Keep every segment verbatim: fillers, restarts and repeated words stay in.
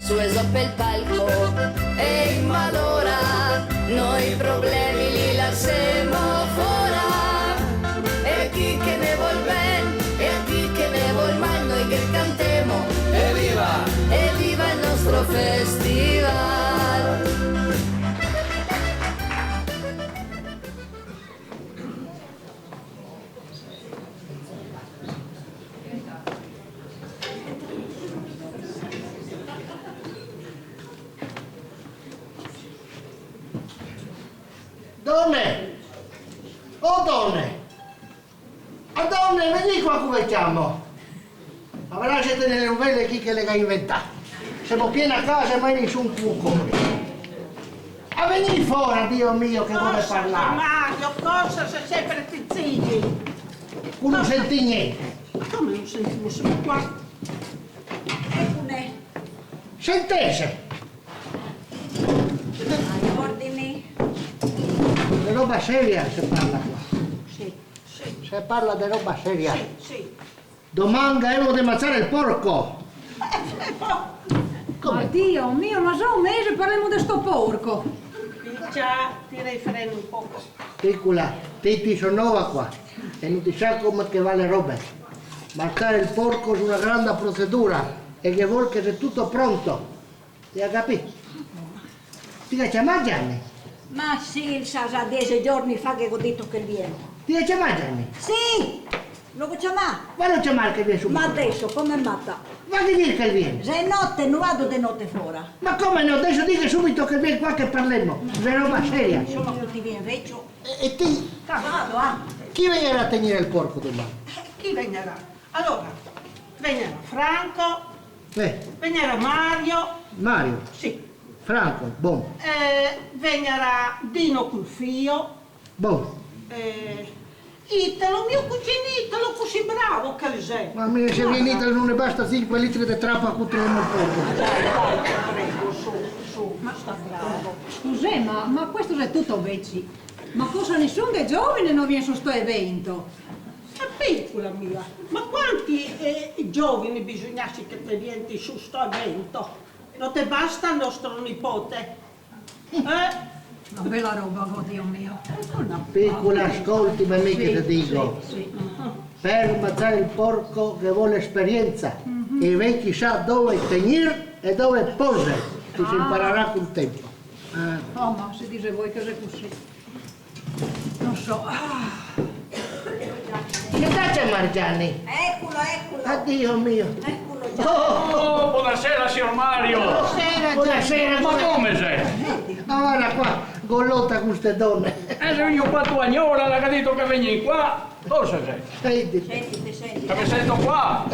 Su e zo pel palco, e in malora, noi problemi li lasemo fora. E chi che ne vol ben, e chi che ne vol mal, noi che cantemo: Eviva! Eviva el nostro festival! Done! Oh, done! Ah, done, vegnì qua che ve ciamo! Avrà xe dele novele chi che le ga inventà. Semo piena casa, mai nisun cucone. Ah, vegnì fora, Dio mio, che vol parlar. Mario, cosa xe sempre ti ziti? Cu no sentì gnente. Ma come no sentimo? Semo qua. Econe. Sentese. Ai ordini. De roba seria se parla qua. Sì, sì. Se parla de roba seria. Sì, sì. Doman gavemo de mazzar el porco! Come? Ma Dio mio, ma za un mese parlemo de sto porco! Picia, tira i freni un poco. Picola, ti, ti so nova qua e no ti sa come che va le robe. Mazzar el porco xe una granda procedura e ghe vol che xe tuto pronto. Ti ga capì? Ti ga ciamà Gianni? Ma sì, el sa, za diese giorni fa che go dito che el vien. Ti ga ciamà Gianni? Sì! Lo go ciamà! Valo a ciamar che el vien subito. Ma deso, come mata? Va a dir che el vien. Xe note, no vado de note fora. Ma come no? Deso dighe subito che el vien qua che parlemo. Xe roba seria. Insoma, tuti vien vecio. E, e ti? Ca vado, ah. Chi vegnarà a tegnir el porco doman? Eh, chi vegnarà? Alora, vegnarà Franco, eh, vegnarà Mario. Mario? Sì. Franco, bon. Eh, vegnarà Dino col fio. Bon. Eh, Italo, mio cugin Italo, cusì bravo che el xe. Ma mi, se vien Italo no ne basta sinque litri de trapa co trovemo el porco. Dai, dai, te prego, su, su, ma sta bravo. Scusè, ma, ma questo xe tuto veci. Ma cosa, nisun de giovine no vien su sto evento? Ma picola mia, ma quanti, eh, giovini bisognasi che te vienti su sto evento? No te basta el nostro nipote? Eh? Una bela roba, oh Dio mio. Picola, scoltime mi che te digo. Sì, sì. Per mazzar el porco ghe vol esperiensa. E veci sa dove tegnir e dove porzer, che se impararà col tempo. Eh. Oh, ma se dise voi che xe cusì. No so. Ah. Che sta ciamar Gianni? Ecolo, ecolo. Ah, Dio mio. Ecolo, Gianni. Oh, bonasera, sior Mario. Bonasera, Gianni. Bonasera, ma come xe? Ma varda qua, golota co ste done. Eh, xe vegnù qua tua gnora, la ga dito che vegni qua. Cosa xe? Sentite. Sentite, sentite. Che me sento qua?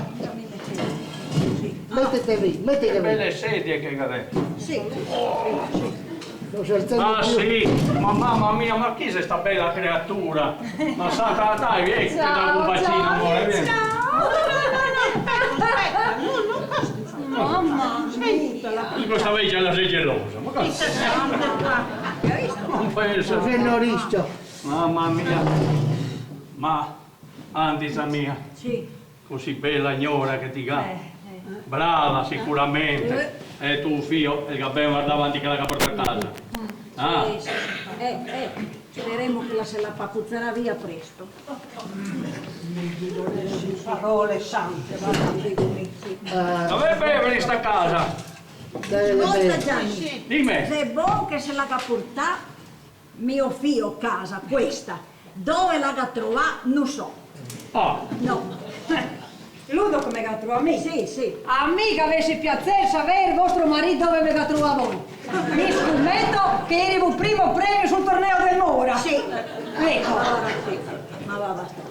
Metete lì, metete lì. Che bele sedie che gavè. Sì, sì, sì. No se alza più. Ma sì, ma mama mia, ma chi xe sta bela creatura? Ma santa, dai, vien, te dago un bacino, amore, vien. Ciao, ciao. Aspeta, no, no, cosa? Mama mia. Digo, sta vecia la xe gelosa, ma cosa? No penso. Cos'è, Noriscio? Mama mia. Ma Andisa mia. Sì. Cusì bela gnora che ti ga. Eh, eh. Brava, sicuramente. Eh. E to fio, el ga ben vardà avanti che la ga portà a casa. Mm. Ah. Sì, sì, sì. Eh, eh. Speremo che la se la papuzerà via presto. Parole sante, varda, digo mi, sì. Eh. Dove bevi in sta casa? Scolta, Gianni. Dime. Xe bon che se la ga portà mio fio casa, questa. Dove la ga trovà, no so. Ah. No. Ludo che me ga trovà mi? Sì, sì. A mi che gavese piaser saver vostro marì dove ve ga trovà voi. Mi scometo che irivo primo premio sul torneo del Mora. Sì. Eco. Alora sì. Ma va, basta.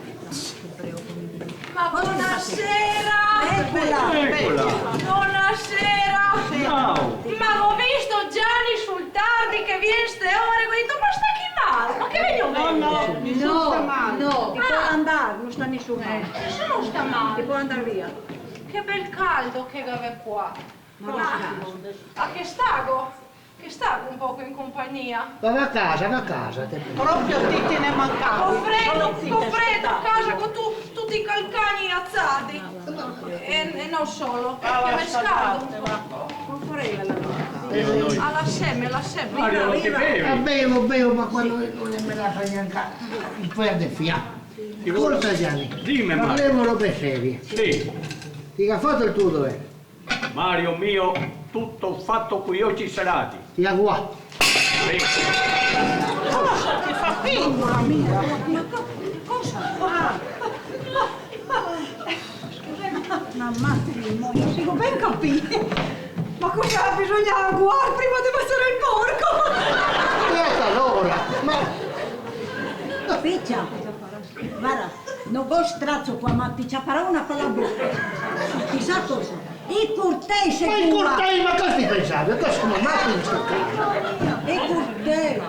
Ma bonasera! Ecola! Ecola! Bonasera! Ciao! Ma go visto Gianni sul tardi che vien ste ore, go dito: "Ma sta chi mal? Ma che vegno veder?" No, no, nisun sta mal. No, no. Ti pol andar, no sta nisun mal. Eh. Nisun sta mal. Ti pol andar via. Che bel caldo che gavè qua. Ma va a casa. A che stago? Che stago un poco in compagnia. Ma va a casa, va a casa, te prego. Proprio ti te ne mancavi. Co fredo, co fredo, a casa co tu-, tuti i calcagni azati. E, e no solo, che me scaldo un poco. Co fredo. Ah, laseme, laseme. Mario, no te bevi? Ah, bevo, bevo, ma quando no me lasa gnanca el fià. Scolta, Gianni, dime, Mario. Parlemo robe serie. Sì. Ti ga fato el tuo dover? Mario mio, tuto fato coi oci serati. Ti ga guà. Sì. Cosa? Te fa pena, mia? Ma co-, cosa? Ah. Ma, ma, ma, no go ben capìo. Ma cosa bisogna aguar prima de masar el porco? Speta, alora, ma... Picia, varda, no go strazo qua, ma ti ciaparò una par la boca. Ti sa cosa? I curtei, ma i curtei, ma cosa ti pensavi? Cosa, come, ma ti... I curtei.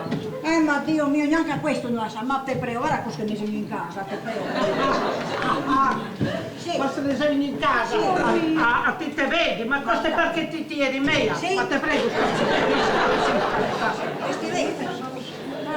Eh, ma Dio mio, gnanca questo no lo sa, ma te prego, varda cosa che me xe in casa, te prego. Ah, ah, sì. Ma se ne xe in casa? Sì. Ah, ah, ti te vedi, ma cosa, parché ti, ti eri mea? Sì. Ma te prego, sta zitta, sta zitta. Questi vedi?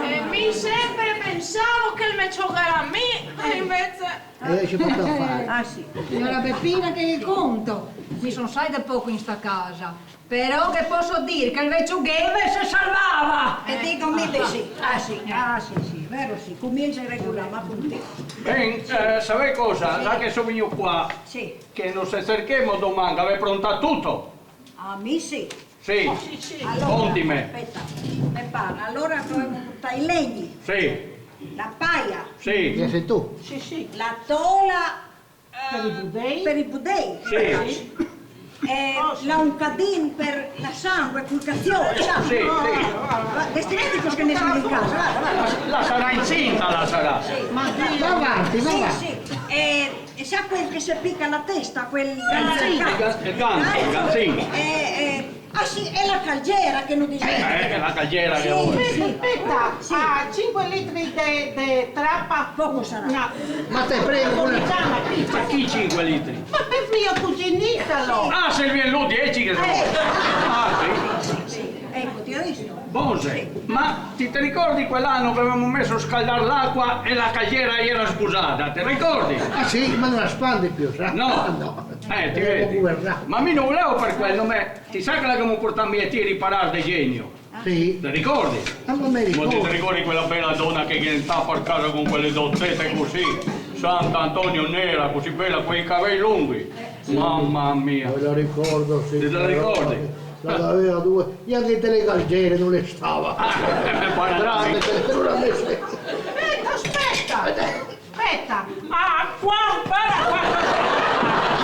Eh, mi senpre pensavo che el me ciogara a mi, e invese... E se pol far? Ah, sì. Siora Pepina, che ghe conto? Mi son sai de poco in sta casa, però ghe poso dir che el vecio Gheve se salvava! E digo mi de sì. Ah, sì, ah, sì, sì, vero sì, comincia a regular, ma con te. Ben, eh, savè cosa? Sì. Za che so vegnù qua, sì, che no se cerchemo doman, che gavè prontà tuto. Ah, mi sì. Sì. Sì, sì. Alora, contime. Speta, me par. Alora dovemo portar i legni. Sì. La paia. Sì. Che sei tu? Sì, sì. La tola, eh, per i budei. Per i budei. Sì. E la, un cadin per la sangue, col caziol, sa? Sì, sì. Va, vestiti che ne sono in casa, va, va. La, la sarà incinta, la sarà. Sì. Ma va avanti, va avanti. Sì, sì. E, e sa quel che se pica la testa, quel... Ganzin. Ganzin, ganzin. Eh, eh, Ah, sì, e la calgera che no dixeva. Eh, eh, la calgera che... Sì, sì. Speta, sì. Ah, cinque litri de, de trapa? Poco sarà. No. Ma te prego, una... Ma chi cinque litri? Ma per mio cuginito, alora. Ah, se vien lu, dieci che se vol. Eh. Ah, sì. Sì, sì. Eco, ti go visto? Bon, sì. Ma ti te ricordi quel ano che gavemo meso a scaldar l'acua e la calgera iera sbusada, te ricordi? Ah, sì, ma no la spandi più, sa? No. Ah, no. Eh, ti vedi. Ma mi no volevo per quel, no me Ti sa che la gavemo portà mia ti riparar de genio? Sì. Te ricordi? Ah, ma me ricordo. Ma ti te ricordi quela bela dona che ghe entrava par casa con quele do tete cusì? Sant'Antonio, nera, cusì bela, coi cavei lunghi. Sì. Mama mia. Me la ricordo, sì. Te la ricordi? La gaveva due, e anca te le calgere no le stava. Ah, eh, guarda. Grande, te le... Speta, speta! Speta, ah, qua, varda qua, qua.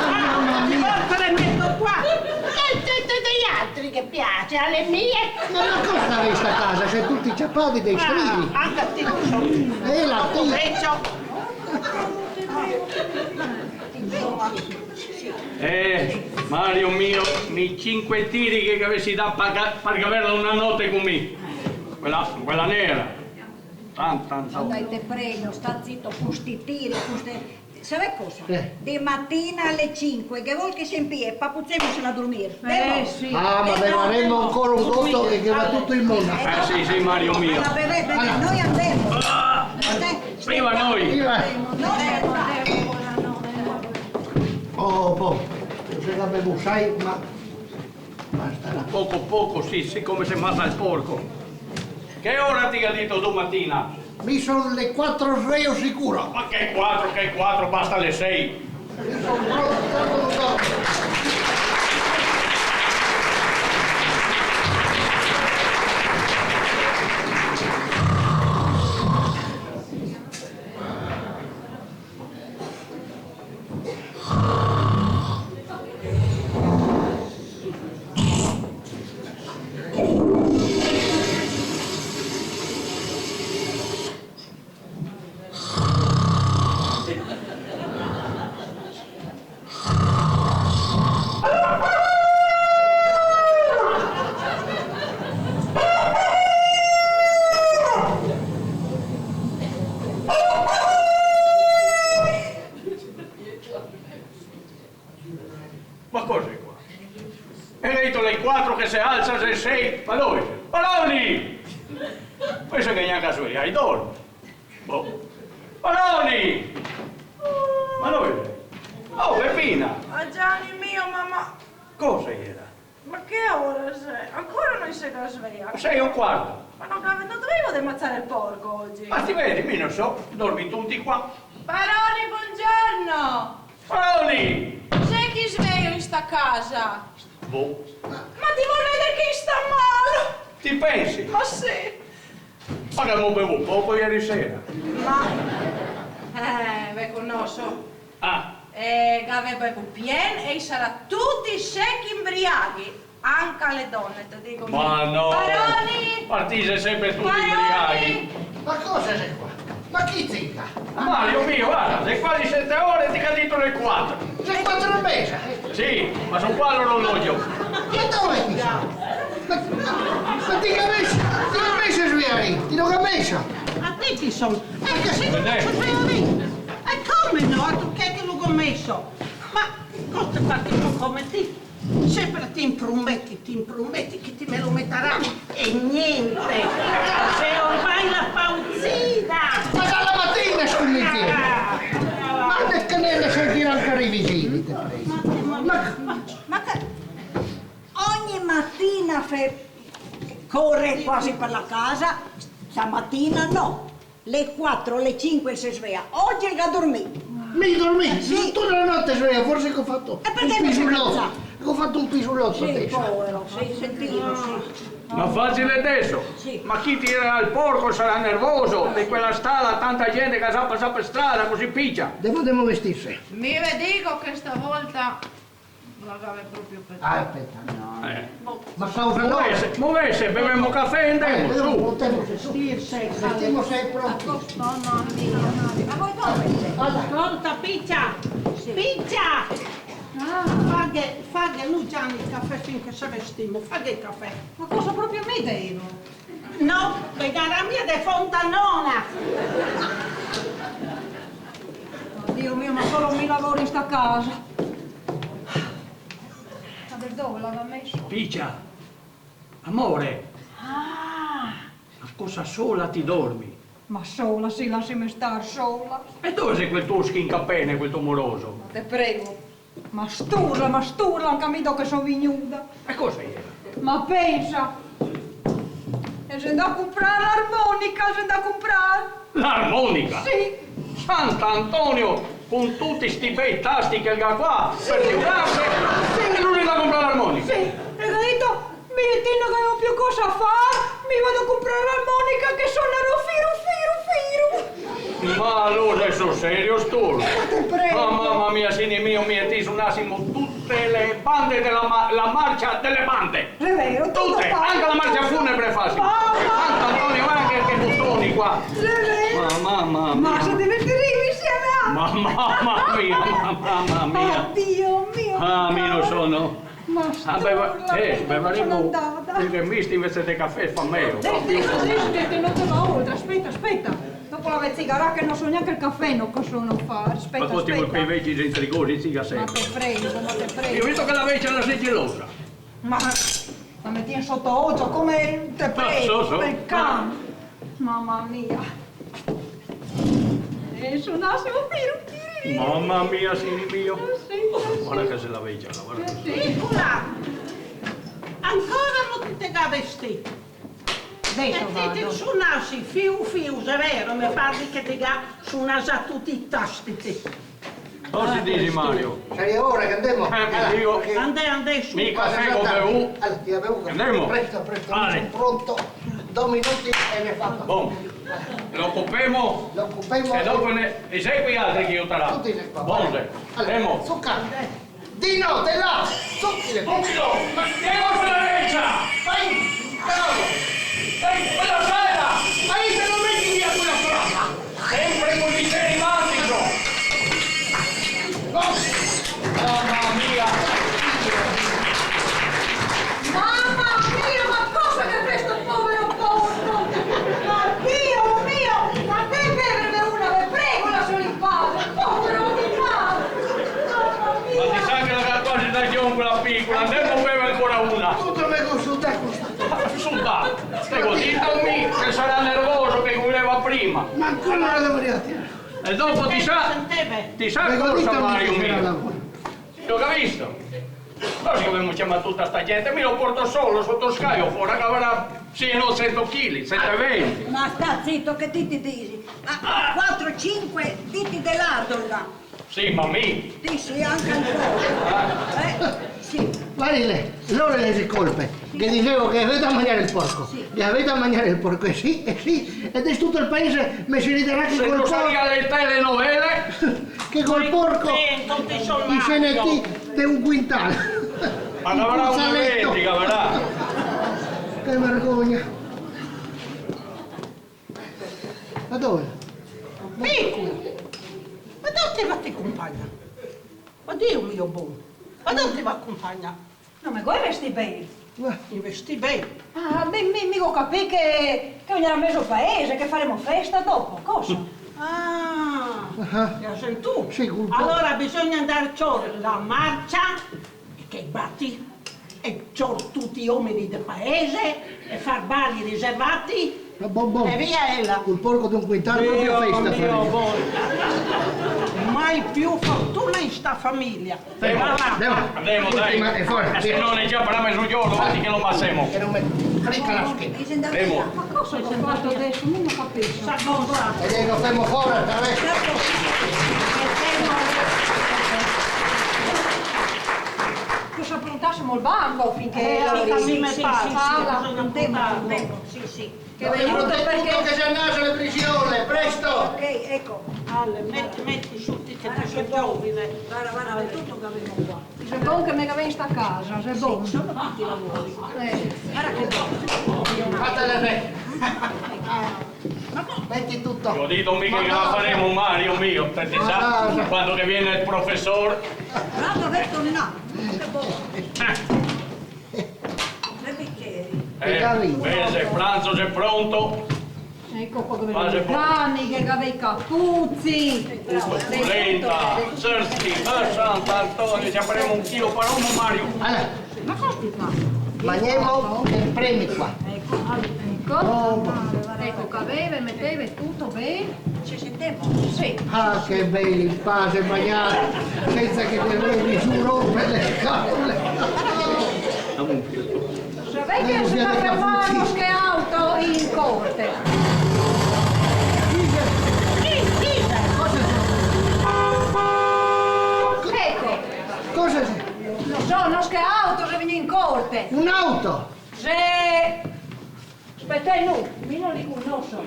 Ah, mama mia. Ti vol che le meto qua? E, e, e dei altri che piaxe, a le mie? Ma, ma cosa xe sta casa? Xe tuti ciapati dei strilli. Ah, anca ti, no so. Eh, la... Poco vecio. Eh, Mario mio, mi cinque tiri che gavesi dà par ga-, par gaverla una note con mi. Quela, quela nera. Tan, tan, tan. Ma dai, te prego, sta zito, co sti tiri, co ste... Savè cosa? Eh. De matina a le cinque, che vol che se impie, papucemosela a dormir. Eh, sì. Ah, ma bevaremo ancora un goto che va tuto in mondo. Eh, sì, sì, Mario mio. Alora, bevè, bevè, noi andemo. Ah, viva noi! Viva! Noi andemo. Oh, po, se la bevo, sa, ma Basta, là. Poco, poco, sì, sicome se masa el porco. Che ora ti ga dito domatina? Mi son le quatro sveo sicuro. Ma che quatro, che quatro, basta le sei. Mi son pronto, pronto, pronto. Ma cosa xe qua? E ga dito le quatro che se alsa, xe le sei. Ma dove xe? Paloni! Questo che gnanca sveglià, i dorme. Boh. Paloni! Ma dove xe? Oh, Pepina! Ah, Gianni mio, ma, ma... Cosa iera? Ma che ora xe? Ancora no i se ga svea? Xe e un quarto. Ma no, no dovevo de mazare el porco ogi? Ma ti vedi, mi no so, dormi tuti qua. Paroni, bongiorno! Paroni! Xe chi sveio in sta casa? Boh. Ma ti vol vedar chi sta mal? Ti pensi? Ma sì. Ma gavemo bevuo poco ieri sera. Ma, eh, ve conoso. Ah. Eh, gavè bevuo pien e i sarà tuti sechi inbriaghi. Anca le done, te digo mi. Ma no. Paroni! Partise sempre tuti inbriaghi. Paroni! Ma cosa xe qua? Ma chi zinga? Mario mio, varda, xe quasi sete ore e ti ga dito le quatro. Xe quatro e meza. Sì, ma son qua l'orologio. Ma dove ti son? Ma, ma ti ga meso, ti ga meso a svear? Ti no ga meso? A ti ti son? Eh, sì, no so svear. E come no? Altro che che lo go meso. Ma cosa te fa come ti? Sempre ti imprometi, ti imprometi che ti me lo metarà e gnente. Xe ormai la pausina. Ma dala matina sto mestiere. Ah, ma che ne ne sentire anca i visini, te prego. Ma, ma, ma, ma che ogni matina fe-, core quasi par la casa, stamatina no. Le quatro, le cinque el se svea. Ogi el ga dormì. Mi dormì? Eh, sì. Tuta la note svea, forse che go fato un pisuloto. E parché no se alza? Che go fato un pisuloto deso. Sì, povero, sì, sentilo, sì. Ma facile deso. Sì. Ma chi tirarà el porco sarà nervoso, de quela stala, tanta gente che sa pasar par strada, cusì picia. Demo, demo vestirse. Mi ve digo che stavolta la gave proprio per... Ah, speta, no. Eh. Ma cosa no? Movese, movese, bevemo cafè e ndemo, su. Eh, ndemo, su. Sì, sì, vestimose pronti. Mamma mia. Ma voi dove? Varda. Scolta, Picia! Sì. Picia! Ah. Faghe, faghe lu, Gianni, el cafè fin che se vestimo. Faghe el cafè. Ma cosa proprio mi devo? No, vegnarà mia de fontanona! Dio mio, ma solo mi lavoro in sta casa. Ma da dove la ga meso? Picia, amore. Ah! Ma cosa sola ti dormi? Ma sola, sì, lasime star, sola. E dove xe quel tuo schincapene, quel tuo moroso? Ma te prego. Ma sturla, ma sturla, anca mi do che so vignuda. E cosa iera? Ma pensa! E xe ndà a comprar l'armonica, xe ndà a comprar! L'armonica? Sì. Sant'Antonio, con tuti sti bei tasti che el ga qua, sì, per giurarse, sì, e lu xe ndà a comprar l'armonica. Sì, e ga dito, mi e ti no gavemo più cosa far, mi vado a comprar l'armonica che sonarò firu, firu, firu. Ma alora xe sul serio sto? Ma te prego. Ma mama mia, sini mio, mi e ti sunasimo tute le bande dela ma-, la marcia dele bande. Xe vero, tuto. Tute, anca la marcia funebre fasimo. Mamma mia. Sant'Antonio, varda che, che butoni qua. Xe vero. Ma mama mia. Ma se divertiremo insieme, ah. Ma mama mia, ma mama mia. Dio mio, cara. Ah, mi no so, no. Ma sturla, eh, bevaremo un vermist invese de cafè, fa mejo. Sì, sì, sì, sì, che no te va oltre. Speta, speta. Dopo la vecia cigarà che no so gnanca el cafè, no, cosa no fa. Speta, speta. Ma tuti quei veci gentricosi, ciga sempre. Ma te prego, ma te prego. Mi go visto che la vecia xe gelosa. Ma la me tien soto ocio, come te prego, so, so, come el can. Mama mia. E sonasimo firu, firu. Mama mia, sini mio. Eh, sì, eh, sì. Varda che xe la vecia, varda che... Ecola. Ancora no ti te ga vestì? Deso vado. E ti, ti sonasi fiu fiu, xe vero, me par che ti ga sonà za tuti i tasti, ti. Cosa disi, Mario? Xe ora che ndemo. Eh, mi digo, andè, andè, su. Mi cafè go bevù. Alora, ti ga bevù? Ndemo. Presto, presto, mi son pronto. Do minuti e l'è fato. Bon. Lo copemo? Lo copemo. E dopo ne, e xe quei altri che i otarà? Tuti xe qua. Bon, xe. Alora, ndemo. Su ca. Di note, là! Subito! Subito! Ma che cosa la vecia? Vai! Bravo! Vai, quela sala! Vai, te lo meti via quela sala! Sempre col bicere in man, digo! No! Mamma mia! Mamma mia, ma cosa che questo povero porco! Ma Dio mio, ma te beverve una, ve prego, lasalo in pace! Povero animale! Mamma mia! Ma ti sa che la ga quasi da gion quela picola, andemo a bever ancora una. Tuto me go sudà co sta. Sudà? Te go dito mi che sarà nervoso che voleva prima. Ma ancora no la devo ritirare. E dopo ti sa, ti sa cosa, Mario mio? Te go visto? Ma se gavemo ciamà tuta sta gente, mi lo porto solo soto scaio fora, che gavarà sento, sento chili, sento e venti. Ma sta zito, che ti te disi? Ah, quatro, cinque diti de ladro, là. Sì, ma mi? Sì, sì, anca un po'. Eh, sì. Varda, lora le xe colpe. Che disevo che gavè da magnare el porco. Sì. Che gavè da magnare el porco, eh sì, eh sì. E de tuto el paese me se riderà che col porco... Se no saria le telenovele. Che col porco i se ne ti de un quintal. Ma gavarà un... Che vergogna. Ma dove? Eco! Ma dove te va te compagna? Ma Dio mio bon! Ma dove te va compagna? No, ma come vestì ben? Eh. I vestì ben. Ah, mi, mi, mi go capì che, che vegnarà mezo paese, che faremo festa dopo, cosa? Ah, ah. Te ga sentù? Sì, col po-, alora bisogna andar cior la marcia, che bati, e cior tuti i omeni de paese, e far bali riservati, ma bon, bon. E via ela. Col porco de un quintal, proprio festa faremo. Dio mio, bon. Mai più fortuna in sta famiglia. Fermo. Va, va, va. Andemo, dai. Ultima, e fora, via. Se no ne ciaparà mezogiorno, vedi che lo masemo. Che no me frica la schena. Fermo. Ma cosa go fato deso? Mi no capiso. Sa cosa? E dai, lo femo fora, atraverso. Cosa, prontasemo el banco finché... Eh, anca mi me pare. Sì, sì, sì, sì, sì, sì. Che vegnì tuto, parché tuto che xe naso le prisione, presto! Ok, eco. Ale, meti, meti su ti che te si giovine. Varda, varda, varda tuto che gavemo qua. Xe bon che me gavè in sta casa, xe bon. Sì, sono tuti lavori. Eh. Varda che bon. Fatele ben. Ma co-, meti tuto. Go dito mica che la faremo, Mario mio, te sa, quando che vien el profesor. Varda, veto, no. Che bon. Tre biceri. Eh, beh, xe pranzo, xe pronto. Eco qua, che gavè i pani, che gavè i capuzi. Polenta, certi, ah, Sant'Antonio, ciaparemo un chilo par omo, Mario. Alora, ma cosa te fa? Magnemo e premi qua. Eco, eco. Oh. Eco, che gavè, metè tuto ben. Ci sentemo? Sì. Ah, che bel, in pace, magnar, senza che te vegni su romper le scatole. Savè che se ga fermà no schei auto in corte? Chi xe? Chi, chi xe? Cosa xe? Eco. Cosa xe? No so, no schei auto xe vegnù in corte. Un auto? Xe... Spetè, no, mi no li conoso.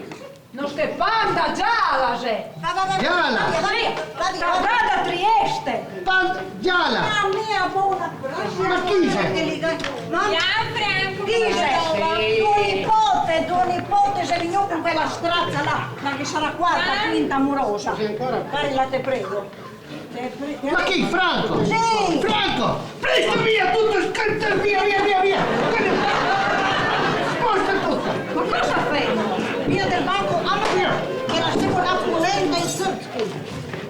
No schei Panda, Giala xe. Va, va, va, va, giala. Va, va, sì, va, va, va, va da Trieste. Panda, Giala. Ah, mia bona. Ma chi xe? Gianfranco. Chi xe? Sì. Tuo nipote, tuo nipote xe vegnù con quela straza là, ma che sarà quarta, quinta amorosa. Sì, ancora. Parla, te prego. Ma chi? Franco? Sì. Franco! Presto via, tuto scantar, via, via, via, via! Sposta tuto! Ma cosa femo? Via del banco, ah, ma via! Che lasemo la polenta in sotto.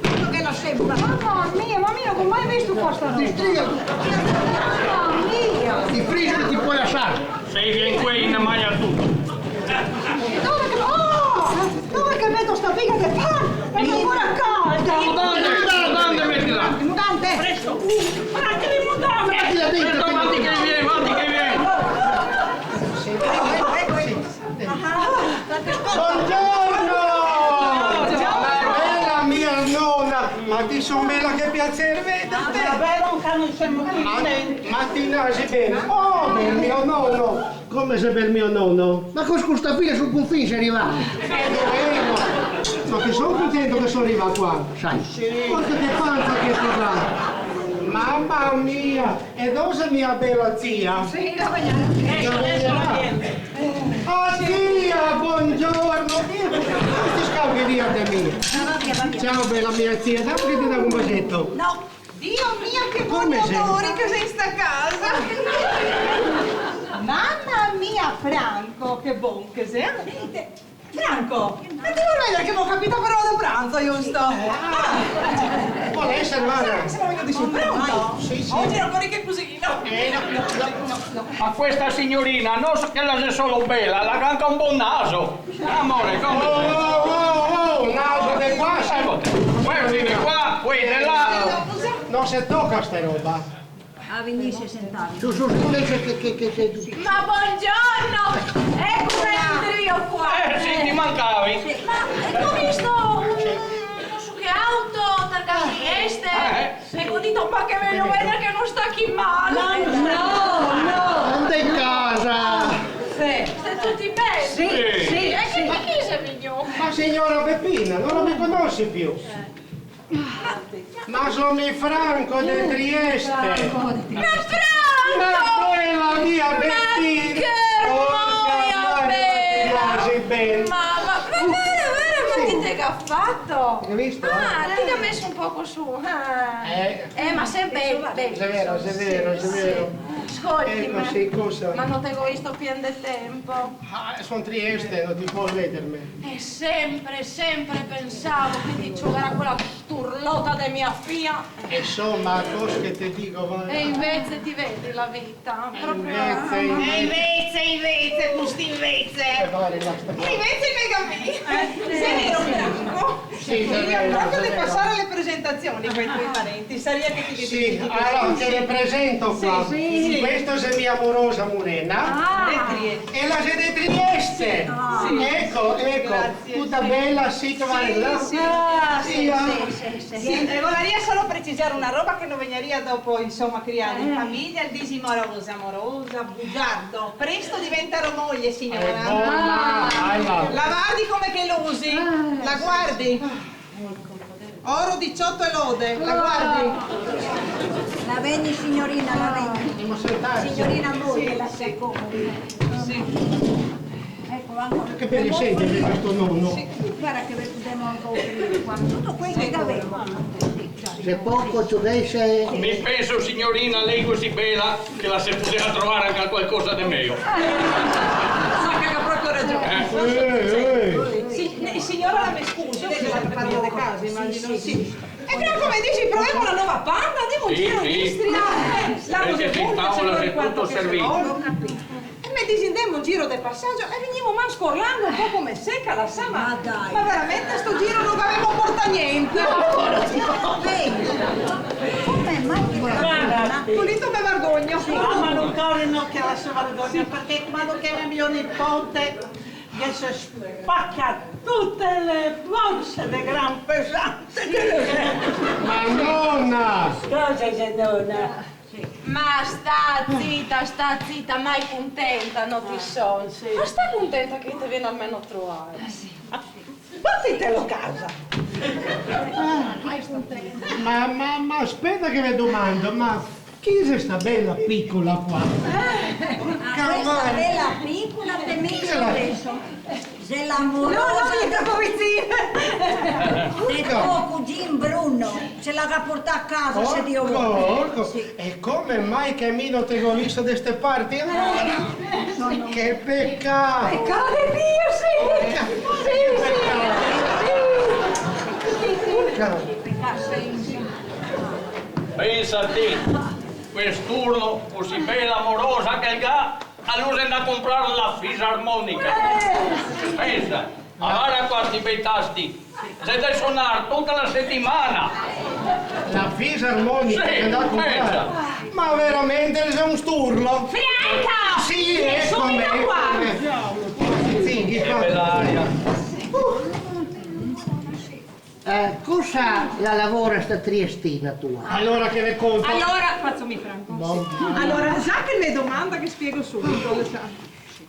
Quando che lasemo la... Mama mia, ma mi no go mai visto qua sta roba. Distriga. Mama mia! I frigo ti pol lasar. Se i vien qua, i ne magna tuto. Dove che, oh! Dove che meto sta figa de pan? Xe ancora calda! Mutande, mutande, metila! Mutande! Presto! Frati, le mutande! Metila dentro! Presto, vanti che vien, vanti che vien! Bongiorno! Ciao, ciao. Ma bela mia nona! Ma ti son bela, che piaser vederte! Ah, davero, anca noi semo qui. Ma, ma ti nasi ben? Oh, bel mio nono! Come xe bel mio nono? Ma co, co sta fila sul confin xe rivà? Eh, no, eh, no. Ma che son contento che son rivà qua. Sa. Sì. Guarda che panza che sta qua. Mama mia, e dove xe mia bela zia? Sì, la vegnerà. La vegnerà. Ah, zia, bongiorno. Dio, questo scambio via de mi. Ciao, bela mia zia, dame che te dago un baseto. No. Dio mio, che bon odore che xe in sta casa! Mama mia, Franco, che bon che xe! Franco, ma ti vol vedar che go capìo parola da pranzo, giusto? Ah. Pol eser, varda. Semo vegnudi su, pronto? Sì, sì. Ogi no ocori che cusino. Eh, no, no, no, no, no. Ma questa signorina no xe che la xe solo bela, la ga anca un bon naso. Amore, come? Oh, oh, oh, oh, naso de qua, sì. Eco, questi de qua, quei de là. No se toca sta roba. Ah, vegnise, sentave. Su, su, su, che, che, che, che, che... Ma bongiorno! Eco, entro mi qua. Eh, sì, ti mancavi. Sì, ma go visto un, no so che auto, targà Trieste. Eh. E go dito, ma che me lo vede che no sta chi mal. No, no, no. Andè casa. Sì. Sté tuti ben? Sì, sì, sì. E che, chi xe vegnù? Ma siora Pepina, no la me conosi più? Ma so mi Franco de Trieste. Franco de Trieste. Ma Franco! Ma quela mia Pepina! Che moia, bela! Porca mare, che te piasi ben. Ma, ma, ma vero, vero, ma chi te ga fato? Te ga visto? Ah, ti ga meso un poco su. Ah. Eh. Eh, ma xe bel, bel. Xe vero, xe vero, xe vero. Scolti, ma, sì, cosa? Ma no te go visto pien de tempo. Ah, son Trieste, no ti pol vederme. E senpre, senpre pensavo che ti giogarà quela sturlota de mia fia. Insoma, cosa che te digo, va. E invese ti vedi la vita, proprio... Invese, invese. E invese, invese, co sti invese. Eh, vale, basta. E invese i me ga visto. Eh, sì. Xe vero, Franco? Sì, sì, sì, sì. Vegnìa proprio de pasar le presentazioni coi tuoi parenti, saria che ti... Sì, alora te le presento qua. Sì, sì. Questa xe mia morosa Murena. Ah. De Trieste. E la xe de Trieste. Ah. Sì. Eco, eco. Grazie. Tuta bela, sì, che va là. Sì, sì. Ah, sì, sì, sì, sì. Sì, e voleria solo precisar una roba che no vegnaria dopo, insoma, criada in fameja, el disi morosa, morosa, bugiardo. Presto diventarò moglie, siora. Eh, bona, ah, la vardi come che lusi? Ah, la guardi? Oro, diciotto e lode, la guardi? La vegni, signorina, la vegni. Signorina, amore, la se acomodi. Sì. Eco, anca... Che bel sentire questo nono. Sì, varda che ve podemo anca ofrir qua tuto quel che gavemo. Se poco, se dese... Mi penso, signorina, lei cusì bela, che la se podeva trovar anca qualcosa de mejo. Eh, sa che ga proprio ragion. Eh. Eh, eh. Sì, eh, siora, la me scusi, lei xe la padrona de casa, imagino, sì. E però, come disi, provemo la nova Panda, andemo in giro in Istria. Sì, sì. Eh, là, parché in tavola xe tuto servito. Go capìo. E me disi, andemo in giro de pasagio e vegnimo man scorlando un po' come seca la sa, ma... Ma dai. Ma veramente sto giro no gavemo portà gnente. Ma come mai? Varda. Pulito, me vergogno. Sì, ma no core no che la se vergogna, parché quando che vien mio nipote, che se spaca tute le borse de gran pesante che le... Ma nona! Cosa xe, nona? Ma sta zita, sta zita, mai contenta no ti son. Sì. Ma sta contenta che te vien almeno a trovar. Eh, sì. Portitelo casa. Ah, ma, ma, ma speta che ve domando, ma chi xe sta bela picola qua? Ah, questa bela picola, te mi... Chi xe la... Xe la morosa... No, no, mi xe tropo vicina. De to cugin Bruno, se la ga portà a casa, se Dio vol. Orco, orco. Sì. E come mai che mi no te go visto de ste parti? Eh. Che pecà! Pecà de Dio, sì! Pecà. Sì, sì. Pecà. Pecà, sì, sì. Pensa ti, questurlo, cusì bela morosa che el ga, a lu xe ndà comprar la fisarmonica. Eh! Pensa, a varda quanti bei tasti. Xe de sonar tuta la setimana. La fisarmonica che xe ndà comprar? Sì, pensa. Ma veramente xe un sturlo. Franca! Sì, vien subito qua. Sì, che bela aria. Eh, cosa la lavora sta triestina tua? Alora che ve conto. Alora, fazo mi franco. Bon. Alora, za che me domanda, che spiego subito, lo sa.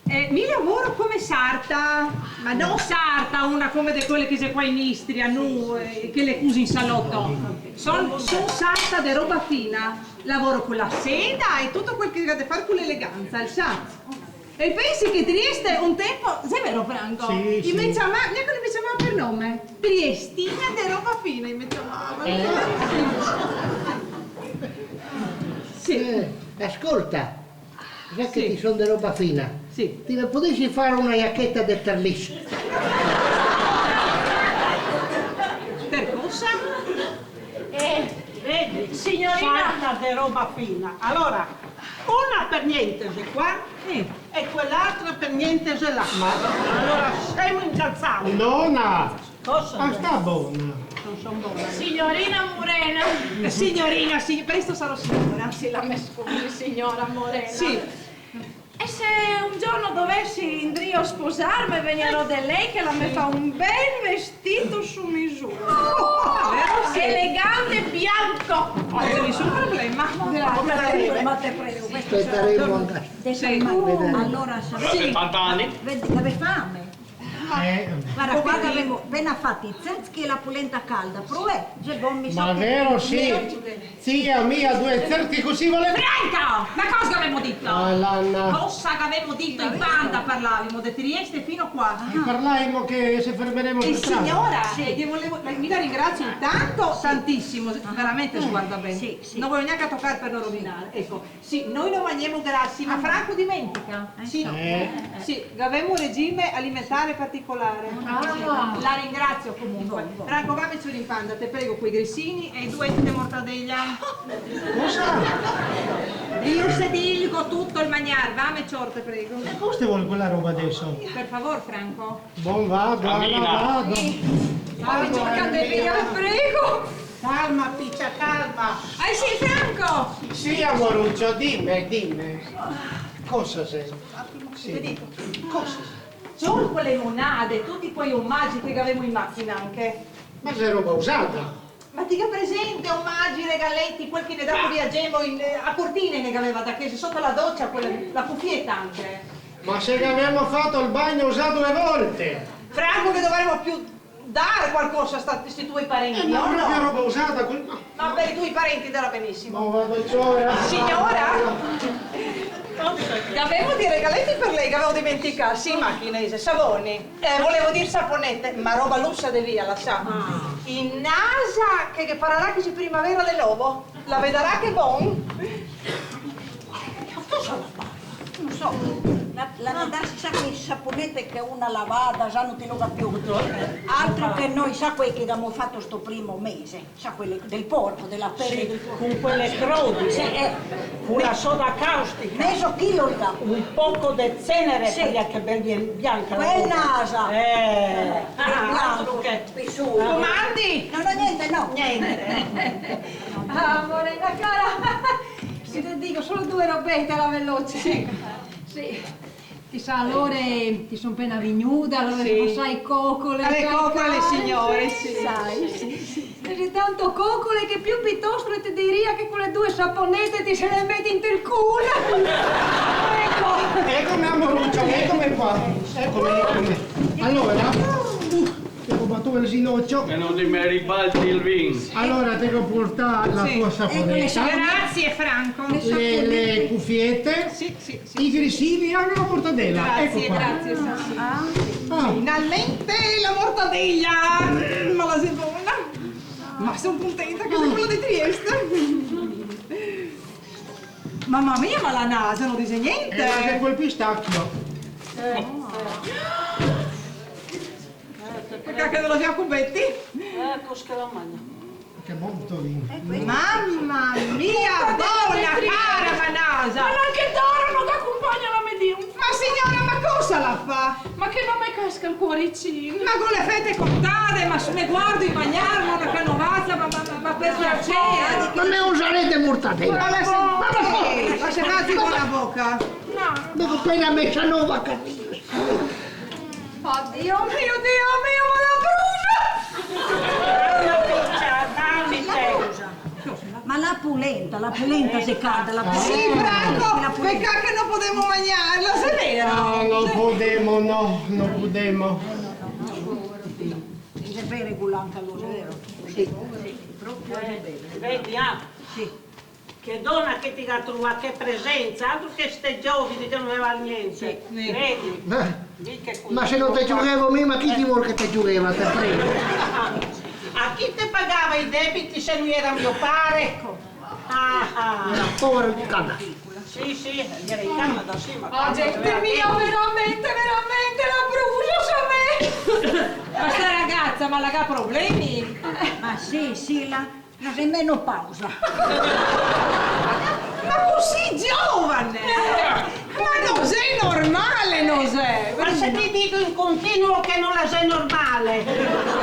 Eh, mi lavoro come sarta, ma no sarta, una come de quele che xe qua in Istria, no, eh, che le cusi in saloto. Son, son sarta de roba fina, lavoro co la seda e tuto quel che ga de far co l'eleganza, el sa. E pensi che Trieste un tempo, xe vero, Franco? Sì, sì. I me ciamava, gnanca i me ciamava par nome. Triestina de roba fina, i me ciamava. Eh. Sì. Eh, ascolta, za che ti son de roba fina, sì, ti me podesi far una giacheta de terlis? Par cosa? Eh, vedi, signorina. Sarta de roba fina. Alora, una par gnente xe qua, sì, e quel'altra par gnente xe là. Ma alora semo incalzai. Nona! Cosa? Ah, sta bona. Signorina Morena. Signorina, sì, presto sarò signora. Sì, la me scusi, signora Morena. Sì. E se un giorno dovessi indrio sposarme, vegnerò de lei che la me fa un bel vestito su misura. Oh, davvero? Sì. Elegante, bianco. Oh, nessun problema. Grazie. Ma te prego, questo sarà... Aspetteremo anche. Sì. Allora, sì. Vedi, gavè fame? Eh. Varda, qua gavemo pena fato i zerzi e la polenta calda, però, eh, xe bon, mi sa che... Ma vero, sì. Zia mia, due zerzi cusì volete? Franca! Ma cosa gavemo dito? Ah, Lana. Cosa gavemo dito? In banda parlavimo de Trieste fino qua. E parlavimo che se fermeremo per strada. Signora, sì, eh, che volevo, mi la ringrazio intanto tantissimo, veramente, guarda ben. Sì, sì. No voio gnanca tocar per no rovinar, eco. Sì, noi no magnemo grasi, ma Franco dimentica. Eh, sì. Eh. Sì, gavemo un regime alimentare particolare. Ah. La ringrazio comunque. Bon, bon. Franco, vame cior in panda, te prego, quei grisini e due de mortadela. Cosa? Io se digo tuto el magnar, vame cior, te prego. E cosa te vol quela roba deso? Per favor, Franco. Bon, vado, vado, vado. Vame cior, te prego. Calma, picia, calma. Eh sì, Franco! Sì, amorucio, dime, dime. Cosa xe? Sì. Te digo. Cosa xe? Sol quele monade, tuti quei omagi che gavemo in machina anche. Ma xe roba usada. Ma ti ga presente omagi, regaleti, quel che ne davo via Gemo in, eh, a cortina ne gaveva da che, soto la docia, quela, la cufieta anche. Ma se gavemo fato el bagno za due volte. Franco, che dovaremo più dar qualcosa a sta, sti tuoi parenti, eh, no? Ma no xe che roba usada, quel... Ma per i tuoi parenti andava benisimo. Ma vado ciora. Signora? Gavemo dei regaleti per lei, che gavevo dimenticà. Sì, machine, savoni. Eh, volevo dir saponete, ma roba lusa de via, la sa. Ah. In nasa che, che pararà che xe primavera de novo. La vedarà che bon. Ma cosa la fa? No so, la, la dà, sa, quei saponete che una lavada, sa, no te lo ga più. Altro che noi, sa, quei che gavemo fato sto primo mese, sa, quele del porco, dela pele del porco. Sì, con quele crodi. Sì, eh. Con la soda caustica. Mezo chilo, là. Un poco de cenere, sì, par dir che bel bien bianca la roba. Quel nasa. Eh. Ah, altro che. Comandi? No, no, gnente, no. Gnente. Ah, Morena cara, se te digo solo due robete ala veloce. Sì. Sì. Ti sa, alora, ti son pena vignuda, alora, sì, ti sa, cocole, ale cocole, signore, sì. Sa, sì, sì. E xe tanto cocole che più pitosto te diria che quele due saponete ti se le meti intel culo. Eco. Ecome, amorucio, ecome qua. Ecome, ecome. Alora, uh, te go bato el zinocio. E no te me ribalti el vin. Alora, te go portà la tua saponeta. Eco le saponete. Grazie, Franco. Le, le cufiete. Sì, sì, sì. I grisini, anca la mortadela. Grazie, eco qua. Grazie, sì, sì. Ah. Finalmente la mortadela. Mm, ma la xe bona. Ma son contenta che xe quela de Trieste. Mama mia, ma la nasa no dixe gnente. Eh, ma xe quel pistaccio. Eh, eh. Parché che no la ghe cubeti? Eh, cos che la magna. Che bon sto vin. Mama mia, bona, cara la nasa. Ma anca Dora no te conpagna la medium. Ma signora, ma cosa la fa? Ma che no me casca el cuoricin. Ma co le fete cortade, ma se me guardo i magnar, ma una canovata, ma, ma, ma, ma per piaser. Ma me usarete mortadela? Ma la se-, ma la se-, ma se fate con la boca. No. Me go pena mesa nova, capito? Odio mio, Dio mio, ma la brusa! Calma, picia, calma, te. Ma la polenta, la polenta xe calda, la polenta. Sì, Franco, la polenta. Pecà che no podemo magnarla, xe vero? Ah, no podemo, no, no podemo. Xe vero, Gulanca, xe vero? Sì, sì, proprio xe vero. Eh, vedi, ah? Sì. Che dona che ti ga trovà, che presensa, altro che ste giovine che no le val gnente. Sì, sì. Vedi? Ma, ma se no te ciurevo mi, ma chi ti vol che te ciureva, te prego? A chi te pagava i debiti se no iera mio pare? Eco. Ah, ah. Iera povero in Canada. Sì, sì, iera in Canada, sì, ma... Ah, gente mia, veramente, veramente, la brusa, sa me! Ma sta ragasa, ma la ga problemi? Ma sì, sì, la, la xe menopausa. Ma cusì giovane? Ma no xe normale, no xe. Ma se ti digo in continuo che no la xe normale.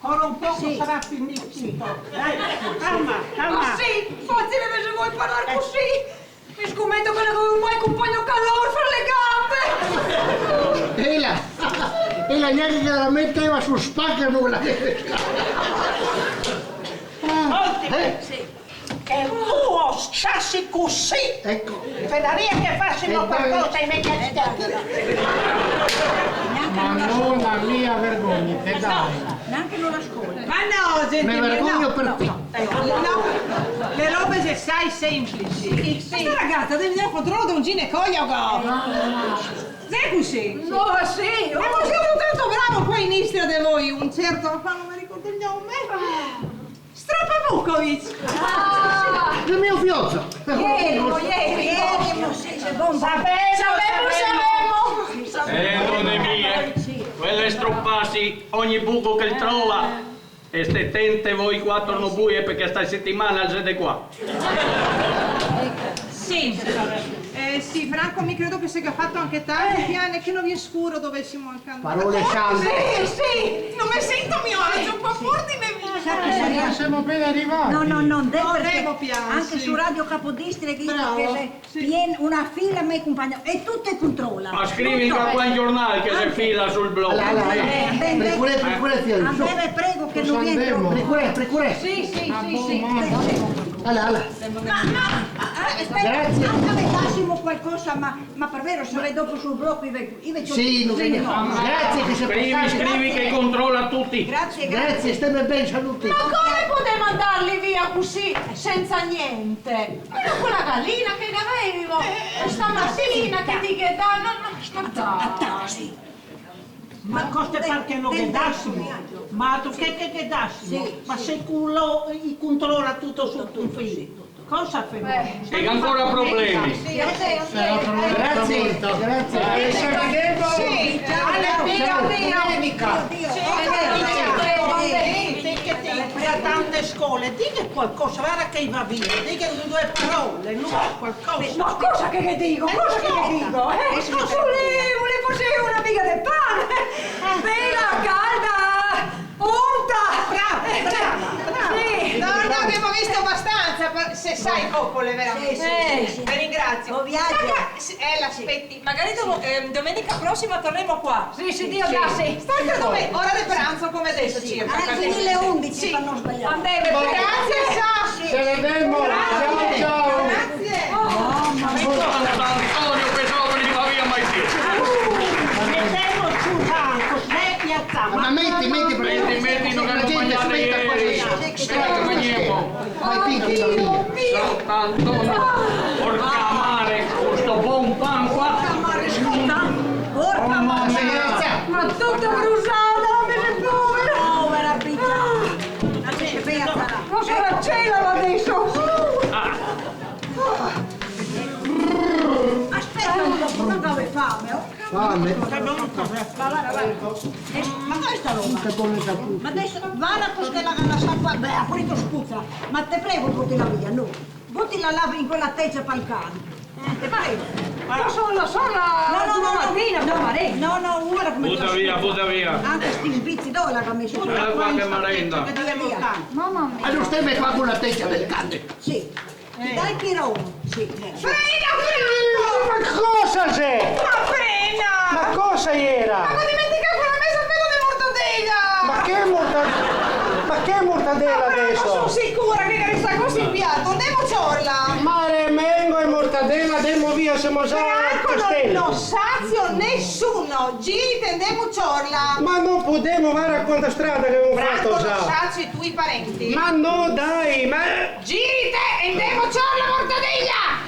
Ancora un poco, sì, sarà finito. Sì. Dai, calma, calma. Cusì, fazile, se voi parlar cusì. Mi scumeto che no gavevo mai compagno calor fra le gambe. E la, e la gnanca che la meteva sul spacca, no la... Scolti, eh? Sì. Che vuto stasi cusì? Eco. Vedarìa che fasimo qualcosa, i me cani. Madona mia, vergognate, dai. Gnanca no la scolta. Ma no, gentile, me vergogno no, per te. No, no, le robe xe asai senplici. Sì, sì. Ma sta ragasa deve vegner controlada da un ginecologo. Xe cusì? No, sì. E cusì un tanto bravo qua in Istria de voi, un certo, fa, no me ricordo el nome. Strapavukovic! Ah! Xe mio fiozo! Ierimo, ierimo, ierimo, sì, sì, bon, bon. Savemo, savemo, savemo! Eh, done mie, quel stropasi ogni buco che el trova. E ste tente voi qua torno buie, parché sta setimana el xe de qua. Sì. Eh, sì, Franco, mi credo che se ga fato anche tardi, eh, piane, che no vien scuro, dovesimo anche andar. Parole sante. Sì, sì, no me sento a mio agio, par ordine mio. Sa che saremo... Semo pena rivai. No, no, no, no, parché devo piansar, anche su Radio Capodistria che dixe che xe pien-, una fila, me compagno, e tuto controla. Ma scrivi qua in giornal che xe fila sul blogo. Là, là, là. Eh, ben, ben. Procura, procura, fiori. Andeve, prego, che no vien troppo. Procura, procura. Sì, sì, sì, sì. Là, là, là. Ma, ma, ah, ah, speta, grazie. Anca me fasimo qualcosa, ma, ma par vero, se ve dopo sul blogo, i ve, i ve... Sì, no, no. Grazie che se... Scrivi, scrivi che controla tuti. Grazie, grazie. Grazie, steme ben, salute. Ma come podemo mandarli via cusì, senza niente? Quela, quela galina che gavevimo, eh, stamatina, che ti ghe dà, no, no, ma dai. Ma cosa te par che no ghe dasimo? Ma tu che, che, che dasimo? Sì, sì. Ma se quelo i controla tuto sul confin, cosa femo? Eh. E ancora problemi. Sì, sì, sì. Grazie, grazie. Eh, se vedemo. Sì, ciao, ciao, ciao. Polemica. Sì, sì, sì. Te che te ga tante scole, dighe qualcosa, varda che i va via, dighe due parole, no? Qualcosa. Ma cosa che ghe digo? Eh, cosa che ghe digo, eh? Scolta. Volevo, volevo far una miga de pan. Bela, calda, unta. Brava, brava, brava. Sì. No, no, gavemo visto abastansa, par-, se sa, popole, veramente. Sì, sì, sì, sì. Ve ringrazio. Bon viajo. Ma che, sì, eh, l'aspetti. Magari domo-, ehm, domenica prosima tornemo qua. Sì, sì, Dio, sì. Sta qua dove? Ora de pranzo, come deso, sì, sì, circa, anzi, capito? Le undese, sì, par no sbaliar. Andemo. Grazie, ciao. Sì. Se vedemo. Grazie. Ciao, ciao. Grazie. Oh, mamma mia. Sant'Antonio, pensavo che non li va via mai più. Metemo su tanto, se piazza. Ma meti, meti, meti, meti, no gavemo magnà ieri. Aspeta, aspeta. Aspeta, magnemo. Ma finché la mia. Sant'Antonio, porca mare, co sto bon pan qua. Porca mare, scolta. Porca mare. Ma tuta brusada, la me povera. Povera picia. Ah. Ma che bela sarà. Ma cosa c'è là deso? Ah. Aspeta un poco, no gavè fame, oh. Fame. Va, va, va. Eh, ma cosa xe sta roba? Tuta come caputo. Ma deso, varda cosa che la ga lasà qua. Beh, pure che spuzza. Ma te prego, butila via, no. Butila là in quela tecia pal can. Eh, te prego. Ma no so, no so, la... No, no, no, no. Domatine, no, no, varda come... Buta via, buta via. Anca sti invizi, dove la ga meso? Varda qua che marenda. Che te devo far. Mama mia. Ma no steme qua co la tecia del can. Sì. Eh. Dai, Piron. Sì, eh. Frena, Franco! Ma cosa xe? Ma frena! Ma cosa iera? Ma go dimenticà quela mesa feta de mortadela! Ma che morta-, ma che mortadela deso? Ma no so sicura che resta cusì in piato. Ndemo ciorla. Ma remengo e mortadela, ndemo via, semo za a Castelo. Franco, no, no sazio nesuno. Girite, ndemo ciorla. Ma no podemo, varda quanta strada che gavemo fato za. Franco, no sazio i tui parenti. Ma no, dai, ma Girite e ndemo cior la mortadela!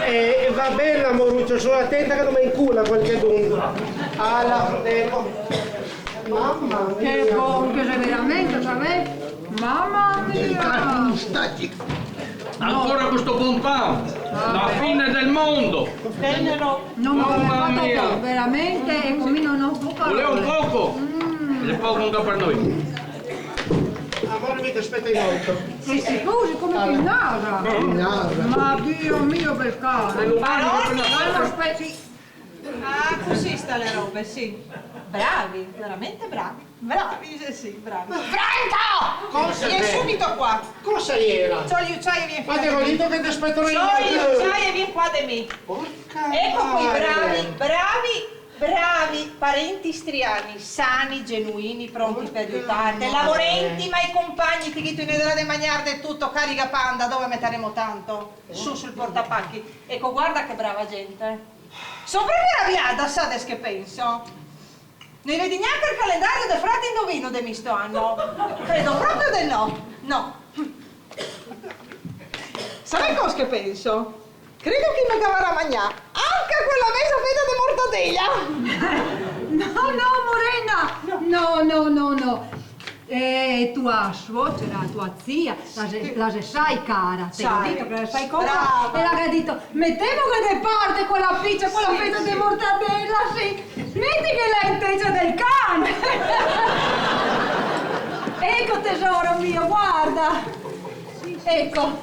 Eh, va ben, amorucio, sto atenta che no me incula qualchedun. Ala, ndemo. Mama mia. Che bon che xe veramente, savè? Mama mia! Ancora co sto bon pan! La fine del mondo! Tenero! No, ma... Mama mia! Veramente, e come no, no go parole. Voleva un poco? Mm. Xe poco anca par noi. Amore mio, te speto in auto. Sì, sì, scusi, come che nasa? Nasa. Ma Dio mio, per caso. Parola, no, aspetta. Ah, cusì sta le robe, sì. Bravi, veramente bravi. Bravi, sì, sì, bravi. Franco! Cosa xe? Vien subito qua. Cosa iera? Ciò, lu, ciò, vien qua. Ma te go dito che te speto in auto. Ciò, lu, ciò, vien qua de mi. Porca... Eco qui, bravi, bravi, bravi parenti istriani, sani, genuini, pronti per aiutarte, lavorenti, ma i compagni, ti digo, te ghe darà de magnar de tuto, carica panda, dove meteremo tanto? Su, sul portapachi. Eco, guarda che brava gente. Son proprio rabiada, sa de che penso? No i vedi gnanca el calendario de Frate Indovino de mi sto ano. Credo proprio de no. No. Savè cosa che penso? Credo che i me gavarà magnà anca quela meza feta de mortadela. No, no, Morena! No, no, no, no. Eh, tua suocera, tua zia, la xe, la xe sai cara, te go dito che la xe sai cara, brava. E la ga dito: "Metemoghe de parte quela picia, quela feta de mortadela, sì, metighela in tecia del can." Eco, tesoro mio, guarda. Eco.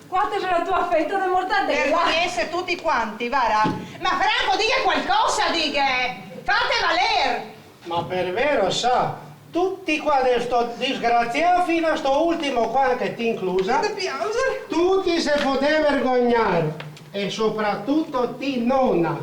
Qua te xe la tua feta de mortadela. Vergognese tuti quanti, vara. Ma Franco, dighe qualcosa, dighe. Fate valer. Ma per vero, sa, tuti qua de sto disgrazià, fin a sto ultimo qua, anca ti inclusa, tuti se podè vergognar, e sopratuto ti nona,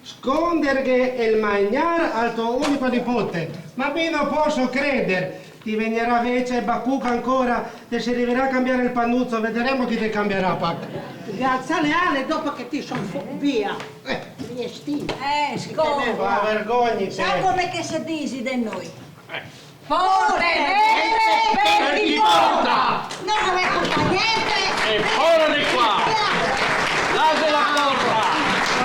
sconderghe el magnar al to unico nipote. Ma mi no poso creder, ti vegnarà vecia e bacuca ancora, te se riverà a cambiar el panuzo, vederemo chi te cambiarà, pac. Grazie ale ale, dopo che ti son fo-, via. Eh. Via, sti. Eh, scolta. Ma vergognite. Sa come che se disi de noi? Eh. Porte vere per chi porta! No gavè portà gnente! E fora de qua! Lasa la porta! Eh.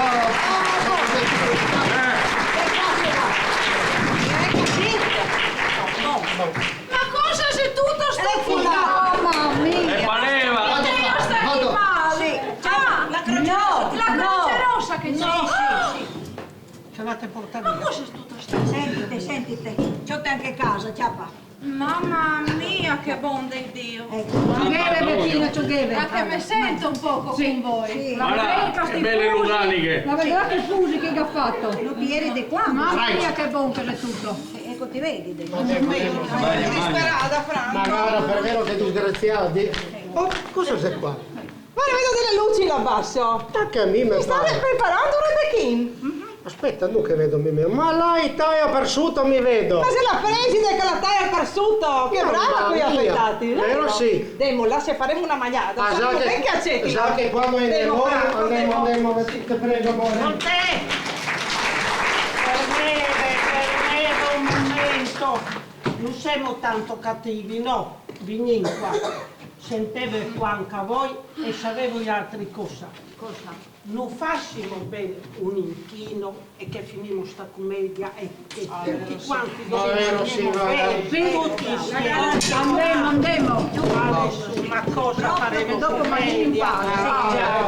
Ma cosa xe tuto sto... Eco là. Mama mia! E pareva! Cosa xe sto animale? Sì. Ah, la Croce Rosa. La Croce Rosa che xe. Sì, sì, sì. Ciò, te porta via. Ma cosa xe tuto sto? Sentite, sentite. Ciò, te anca casa, ciapa. Mama mia, che bon de Dio. Eco. Ciò, beve, Betina, ciò, beve. Ma che me sento un poco con voi. Sì. Varda che bele luganighe. Ma varda che fusi che ga fato. No ti ieri de qua. Mama mia, che bon che xe tuto. Eco, ti vedi, de... Disperada, Franco. Ma varda, per vero che disgraziadi. Oh, cosa xe qua? Varda, vedo dele luci là baso. Anca a mi me pare. Sta preparando un rebechin. Speta, no che vedo mi, ma là i taia el parsuto, mi vedo. Ma xe la preside che la taia el parsuto, che brava co i afetati, vero? Vero, sì. Demo, là se faremo na magnada. Ah, sa che, ben che aceti. Sa che qua no xe nevola, andemo, andemo, te prego, amore. Con te. Fermeve, fermeve un momento. No semo tanto cativi, no? Vegnì qua. Senteve qua anca voi e savè voialtri cosa. Cosa? No fasimo ben un inchino e che finimo sta comedia e che tuti quanti dovemo... Vero, sì, vero. Tuti insieme. Andemo, andemo. Adeso, ma cosa faremo? Dopo magniamo in pace.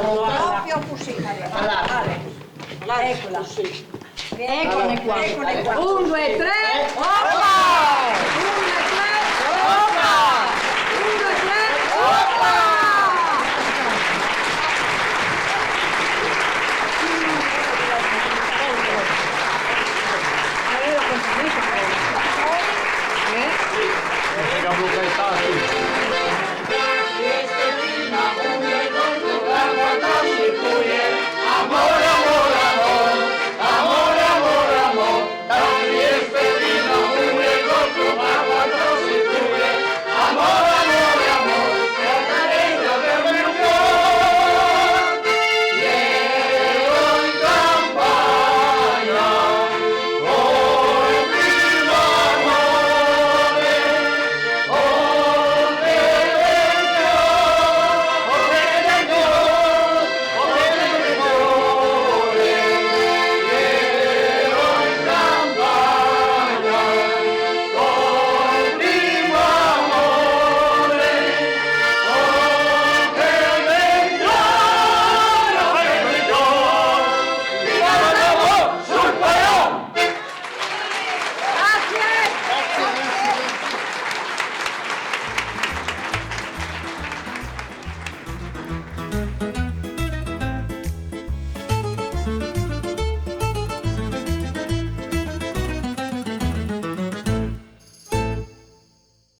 Comedia? Proprio cusì faremo. Alora. Ecola. Ecole qua. Ecole qua. Un, due, tre. Opa!